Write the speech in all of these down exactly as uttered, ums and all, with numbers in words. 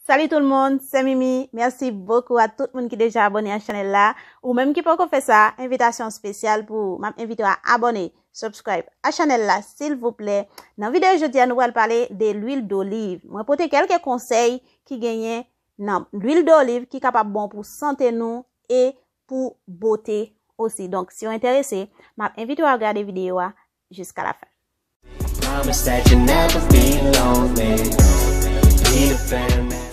Salut tout le monde, c'est Mimi. Merci beaucoup à tout moun ki deja abòne a chanèl la. Ou menm ki poko fè sa, envitasyon espesyal pou ou. M ap envite w a abòne, subscribe a chanèl la, silvouplè. Nan videyo jodi a, nou pral pale de lwil doliv. Mwen pote kèlke konsèy ki genyen nan lwil doliv ki kapab bon pou sante nou e pou bote osi. Donk, si w enterese, m ap envite w a gade videyo a jiska la fen. Promise that you'll never be lonely. Be the fan that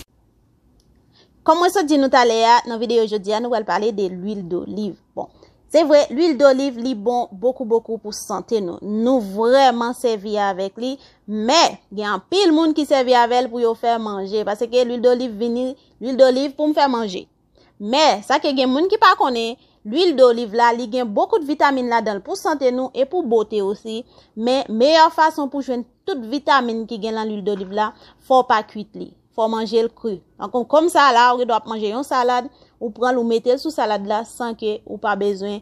Kòm mwen sot di nou talè a, nan videyo jodi a, nou pral pale de lwil doliv. Bon, se vre, lwil doliv, li bon bokou, bokou pou sante nou. Nou vrèman sèvi avèk li, men gen anpil moun ki sèvi avè l pou yo fè manje, paske lwil doliv vini, lwil doliv pou m fè manje. Men, sa ke gen moun ki pa konnen, lwil doliv la, li gen bokou de vitamin ladan l pou sante nou e pou bote osi. Men, meyè fason pou jwenn tout vitamin ki gen nan lwil doliv la, fò w pa kwit li. Fò w manje l kri. Donk, kòm sa la, ou gen dwa ap manje yon salad, ou pran l, ou mete l sou salad la san ke ou pa bezwen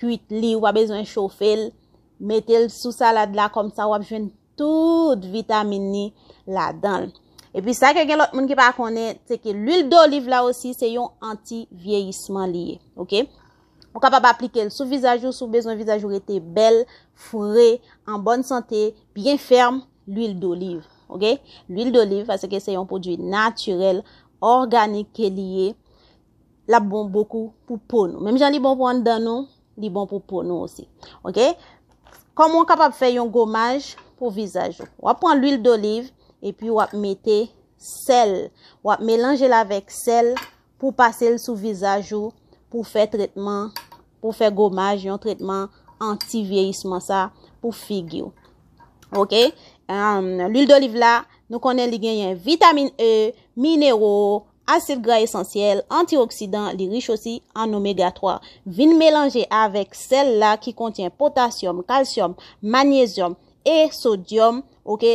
kwit li, ou pa bezwen chofe l. Mete l sou salad la, kòm sa w ap jwenn tout vitamin ni ladan l. Epi sa ke gen lòt moun ki pa konnen, se ke lwil doliv la osi, se yon anti-vyeyisman li ye, oke? Ou kapab aplike l sou vizaj ou, si w bezwen vizaj ou rete bèl, fre, an bòn sante, byen fèm, lwil doliv, oke? Lwil doliv, paske se yon pwodui natirèl, òganik ke li ye, l ap bon bokou pou po nou. Menm jan li bon pou anndan nou, li bon pou po nou osi, oke? Kòman w kapab fè yon gomaj pou vizaj ou? W ap pran lwil doliv, epi w ap mete sèl. W ap melanje l avèk sèl pou pase l sou vizaj ou, pou fè tretman, pou fè gomaj, yon tretman anti-vyeyisman sa pou figi w. Oke? Em, lwil doliv la, nou konnen li genyen vitamin E, minero, asid gra esansyèl, antioksidan, li rich osi an omega twa. Vin melanje avèk sèl la ki kontyen potasyòm, kalsyòm, manyezyòm e sodyòm, oke?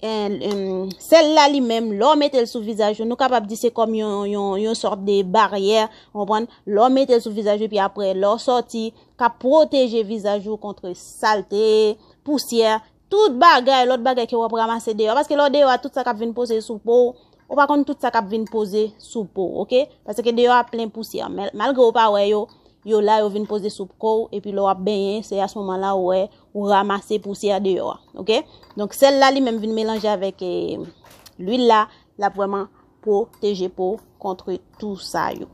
En, en, sèl la li menm, lè w mete l sou vizaj ou, nou kapab di se kòm yon, yon, yon sòt de baryè, w konprann? Lè w mete l sou vizaj ou, epi apre, lè w sòti, k ap pwoteje vizaj ou kont salte, pousyè, tout bagay, lòt bagay ke w ap ranmase deyò. Paske lè w deyò a, tout sa k ap vin poze sou po w, ou pa konn tout sa k ap vin poze sou po w, oke? Paske deyò a plen pousyè. Men, malgre w pa wè yo, yo la, yo vin poze sou po w, epi lè w ap benyen, se a se moman la ou wè, ou ranmase pousyè deyò a, oke? Donk, sèl la li menm vin melanje avèk, eh, lwil la, l ap vrèman pwoteje po w kont tou sa yo.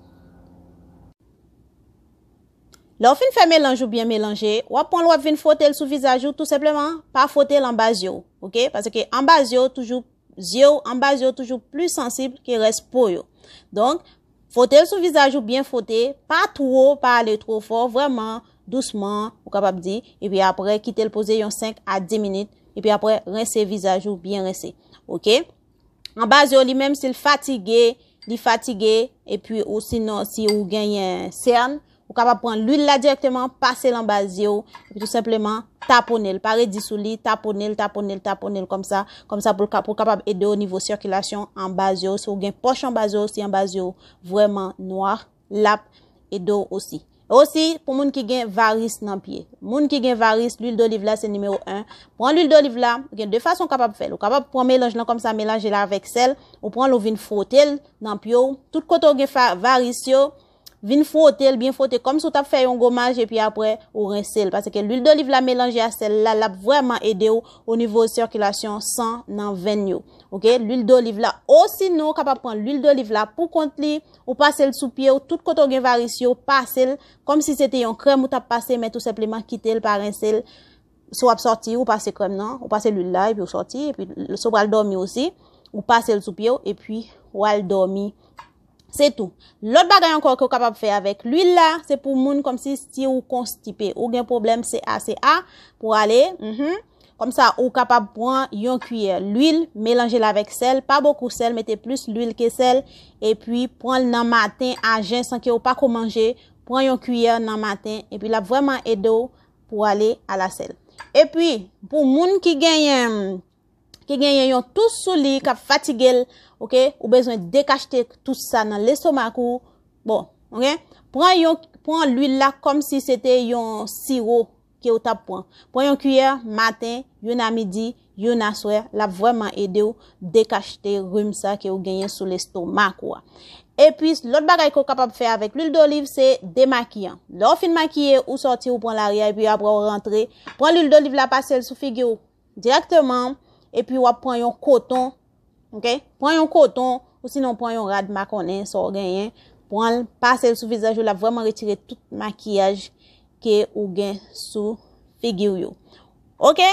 Lè w fin fè melanj ou byen melanje, w ap pran l, w ap vin fwote l sou vizaj ou, tou senpleman, pa fwote l anba zye w, oke? Paske anba zye w toujou, zye w, anba zye w toujou pli sansib ke rès po yo. Donk, fwote l sou vizaj ou, byen fwote, pa two, pa ale two fò, vrèman dousman, ou kapab di, epi apre, kite l poze yon senk a dis minit, epi apre, rense vizaj ou, byen rense, oke? Anba zye w li menm, si l fatige, li fatige, epi ou sinon, si ou genyen sèn, ou kapab pran lwil la dirèkteman, pase l anba zye w, epi tou senpleman, tapone l. Pa redi sou li, tapone l, tapone l, tapone l kòmsa, kòmsa pou l ka, pou l kapab ede w nivo sikilasyon anba zye w. Si w gen pòch anba zye w, si anba zye w vrèman nwa, l ap ede w osi. E osi, pou moun ki gen varis nan pye. Moun ki gen varis, lwil doliv la se nimewo en. Pran lwil doliv la, ou gen de fason w kapab fè l. Ou kapab pran melanj lan kòmsa, melanje l avèk sèl, ou pran l, ou vin fwote l nan pye w. Tout kote w gen fa-, varis yo, vin fwote l, byen fwote, kòmsi w t ap fè yon gomaj, epi apre, ou rense l. Paske lwil doliv la melanje a sèl la, l ap vrèman ede w o nivo sikilasyon san nan venn yo. Oke? Lwil doliv la, osinon, ou kapab pran lwil doliv la pou kont li, ou pase l sou pye w, tout kote w gen varis yo, pase l, kòmsi se te yon krèm ou t ap pase, men tou senpleman kite l, pa rense l. Si w ap sòti, ou pase krèm nan, ou pase lwil la, epi w sòti, epi si w pral dòmi osi, ou pase l sou pye w, epi w al dòmi. Se tou. Lòt bagay ankò ke w kapab fè avèk lwil la, se pou moun kòmsi si ou konstipe, ou gen pwoblèm C A C A pou ale, mhm. Kòmsa, ou kapab pran yon kiyè lwil, melanje l avèk sèl, pa bokou sèl, mete plis lwil ke sèl, epi pran l nan maten a jen san ke w pa ko manje, pran yon kiyè nan maten, epi l ap vrèman ede w pou ale a la sèl. Epi, pou moun ki genyen, ki genyen yon tous sou li, k ap fatige l, oke, ou bezwen dekachte tous sa nan lestomak ou, bon, oke, pran yon, pran lwil la kòmsi se te yon siwo ke w t ap pran. Pran yon kiyè maten, youn a midi, youn aswè, l ap vrèman ede w dekachte rim sa ke w genyen sou lestomak ou a. Epi, lòt bagay ke w kapab fè avèk lwil doliv, se demakiyan. Lè w fin makiye, ou sòti, ou pran lari a, epi apre w rantre, pran lwil doliv la, pase l sou figi w dirèkteman, epi w ap pran yon koton, ok? Pran yon koton, ou sinon pran yon rad, m pa konnen sa w genyen, pran l, pase l sou vizaj ou, l ap vrèman retire tout makiyaj ke ou gen sou figi w yo. Ok?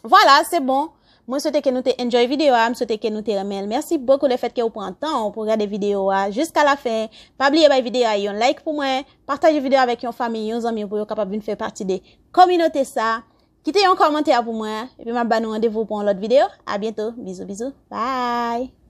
Vwala, se bon. Mwen swete ke nou te enjoy videyo a, m swete ke nou te renmen l. Mèsi bokou lefèt ke w pran tan w pou gade videyo a jiska la fen. Pa bliye bay videyo a yon like pou mwen, pataje videyo avèk yon fanmi, yon zanmi pou yo kapab vin fè pati de kominote sa. Kite yon kòmantè pou mwen, epi m ap ba nou randevou pou yon lòt videyo. A byento. Bizou, bizou. Bye!